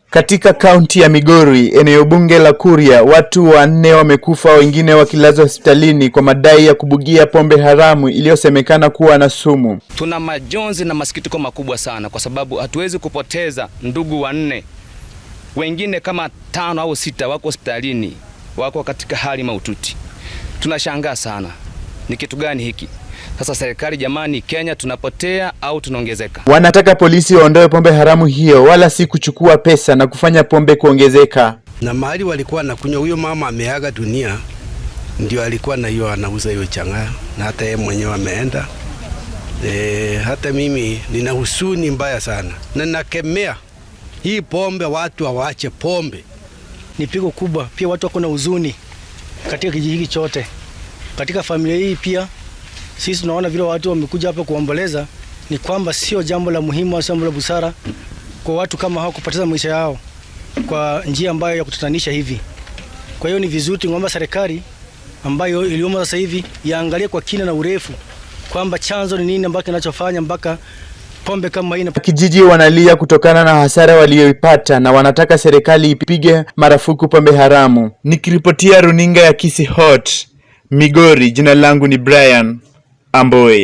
Katika kaunti ya Migori, eneo bunge la Kuria, watu wanne wamekufa, wengine wakilazwa hospitalini kwa madai ya kubugia pombe haramu iliyosemekana kuwa na sumu. Tuna majonzi na masikitiko makubwa sana, kwa sababu hatuwezi kupoteza ndugu wanne, wengine kama tano au sita wako hospitalini, wako katika hali mahututi. Tunashangaa sana, ni kitu gani hiki? Sasa serikali jamani, Kenya tunapotea au tunaongezeka? Wanataka polisi waondoe pombe haramu hiyo, wala si kuchukua pesa na kufanya pombe kuongezeka. Na mahali walikuwa nakunywa, huyo mama ameaga dunia, ndio alikuwa na hiyo anauza hiyo chang'aa, na hata yeye mwenyewe ameenda. Hata mimi nina huzuni mbaya sana na nakemea hii pombe, watu hawache pombe. Ni pigo kubwa, pia watu wako na huzuni katika kijiji hiki chote, katika familia hii pia. Sisi tunaona vile watu wamekuja hapa kuomboleza, ni kwamba sio jambo la muhimu au jambo la busara kwa watu kama hao kupoteza maisha yao kwa njia ambayo ya kutatanisha hivi. Kwa hiyo ni vizuri tungeomba serikali ambayo iliyomo sasa hivi iangalie kwa kina na urefu kwamba chanzo ni nini ambacho kinachofanya mpaka pombe kama hii. Kijiji wanalia kutokana na hasara walioipata na wanataka serikali ipige marufuku pombe haramu. Nikiripotia runinga ya Kisii Hot, Migori, jina langu ni Brian Amboy.